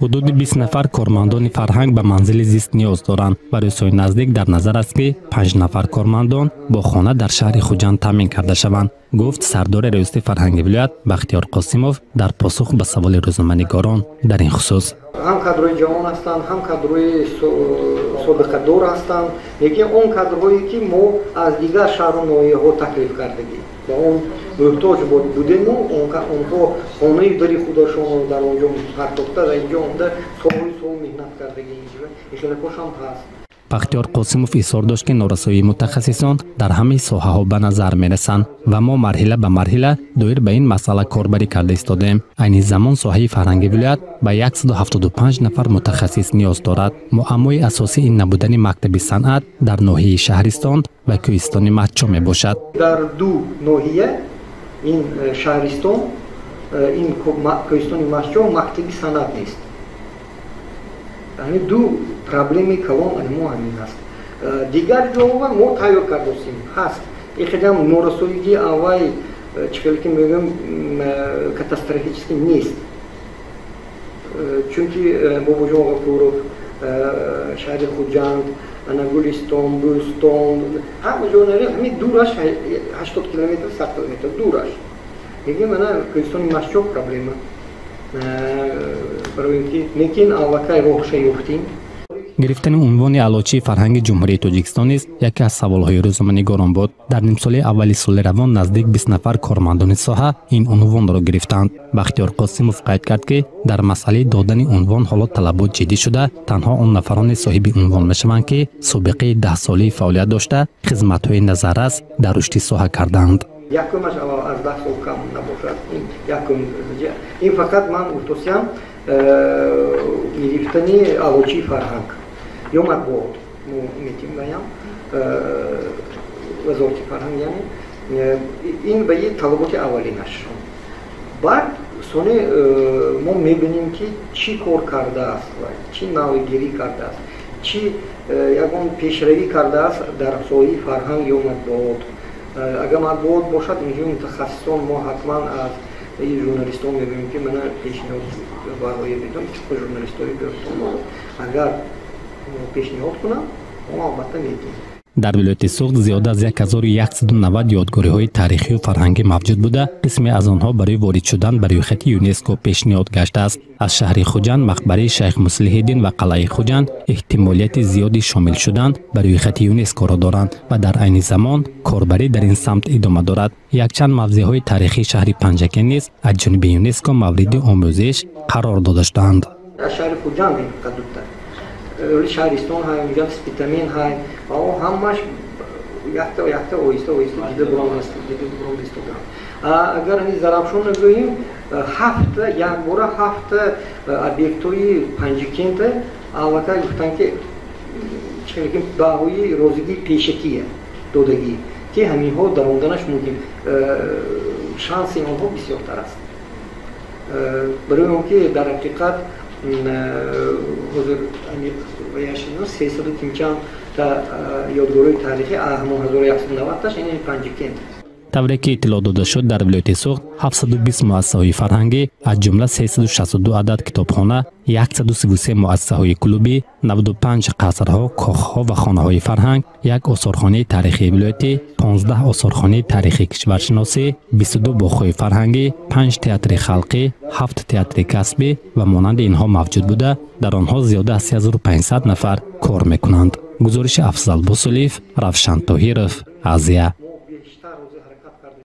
Ҳудуди 20 нафар кормандони фарҳанг ба манзили зист ниёз доранд. Барои соли наздик дар назар аст, ки 5 нафар кормандон бо хона дар шаҳри Хуҷанд таъмин карда шаванд, гуфт сардори раёсати фарҳанги вилоят Бахтиёр Қосимов дар посух ба саволи рӯзноманигорон дар ин хусус. Ҳам кадрҳои ҷавон ҳастанд, ҳам кадрҳои собиқадор ҳастанд, лекин он кадрҳое, ки мо аз дигар шаҳру ноҳияҳо таклиф кардагӣ ба он муҳтоҷ будему, онҳо хонаи дари худашонро дар он ҷо партохта дар инҷо омада солҳои сол меҳнат кардагӣ, ин хелакошам ҳаст. Бахтиёр Қосимов изҳор дошт, ки норасоии мутахассисон дар ҳамаи соҳаҳо ба назар мерасанд ва мо марҳила ба марҳила доир ба ин масъала корбарӣ карда истодем. Айни замон соҳаи фарҳанги вилоят ба 175 нафар мутахассис ниёз дорад. Муаммои асосӣ ин набудани мактаби санъат дар ноҳияи Шаҳристон ва кӯҳистони Мастчо мебошад. Дар ду ноҳия, ин Шаҳристон, ин кӯҳистони Мастчо, мактаби санъат нест. Ҳамин ду проблемаи калон мо ҳамин аст. Дигар ҷоҳо мо тайёр кардостем, ҳаст. Ихелам норасоигии аввай, чӣ хеле ки мегӯям, катастрофически нест, чунки Бобоҷон Ғафуров, шаҳри Хуҷанд, ана Гулистон, Бӯстон, ҳама ҷо ҳамин дураш 80 километр, 100 километр дураш. Мегӯем, ана кӯҳистони Мастчо проблема, барои ин ки лекин аллакай роҳша ёфтем. Гирифтани унвони Аълочии фарҳанги Ҷумҳурии Тоҷикистон низ яке аз саволҳои рӯзноманигорон буд. Дар нимсолаи аввали соли равон наздик 20 нафар кормандони соҳа ин унвонро гирифтанд. Бахтиёр Қосимов қайд кард, ки дар масъалаи додани унвон ҳоло талабот ҷиддӣ шуда, танҳо он нафароне соҳиби унвон мешаванд, ки собиқаи 10-солаи фаъолият дошта, хизматҳои назаррас дар рушди соҳа кардаанд. Якумаш, аввал, аз 10 сол кам набошад. Ин якум. Ин фақат ман гуфтосиям, гирифтани аълочии фарҳанг ё матбуот мо метим гаям, вазорати фарҳанг, яъне ин ба и талаботи аввалинаш. Баъд сони мо мебинем, ки чӣ кор кардааст, чӣ навигирӣ кардааст, чӣ ягон пешравӣ кардааст дар соҳаи фарҳанг ё матбуот. Агар матбуот бошад, инҷо мутахассисон мо ҳатман аз журналистон мебинем, ки мана пешниҳод барои бидон журналистои биёртон. Агар пешниҳод кунам, мо албатта медиҳем. Дар вилояти Суғд зиёда аз 1190 ёдгориҳои таърихию фарҳангӣ мавҷуд буда, қисме аз онҳо барои ворид шудан ба рӯйхати ЮНЕСКО пешниҳод гаштааст. Аз шаҳри Хуҷанд мақбараи Шайх Муслиҳиддин ва қалъаи Хуҷанд эҳтимолияти зиёди шомил шудан ба рӯйхати ЮНЕСКОро доранд ва дар айни замон корбарӣ дар ин самт идома дорад. Якчанд мавзеъҳои таърихии шаҳри Панҷакент низ аз ҷониби ЮНЕСКО мавриди омӯзиш қарор дода шудаанд. Шаҳри Хуҷанд шаҳристон ҳай, унҷа Спитамен ҳай ва о ҳамаш якта якта, оҳиста оҳиста дида дида буром истодаам. Агар ҳами Зарафшонро гӯем, ҳафта якбора ҳафта объектҳои Панҷикента аллакай гуфтанд, ки чӣ баҳои розигии пешакия додагӣ, ки ҳаминҳо даромаданаш мумкин, шанси онҳо бисёртар аст, барои он ки дар ҳақиқат ҳозир 300 кимчанд та ёдгориҳои таърихӣ, ҳамон 1190-таш ин Панҷикент. Тавре ки иттилоъ дода шуд, дар вилояти Суғд 720 муассисаҳои фарҳангӣ, аз ҷумла 362 адад китобхона, 133 муассисаҳои клубӣ, 95 қасрҳо, кохҳо ва хонаҳои фарҳанг, як осорхонаи таърихии вилоятӣ, 15 осорхонаи таърихии кишваршиносӣ, 22 боғҳои фарҳангӣ, 5 театри халқӣ, 7 театри касбӣ ва монанди инҳо мавҷуд буда, дар онҳо зиёда аз 3500 нафар кор мекунанд. Гузориши Афзал Бусулиев, Равшан Тоҳиров, Азия.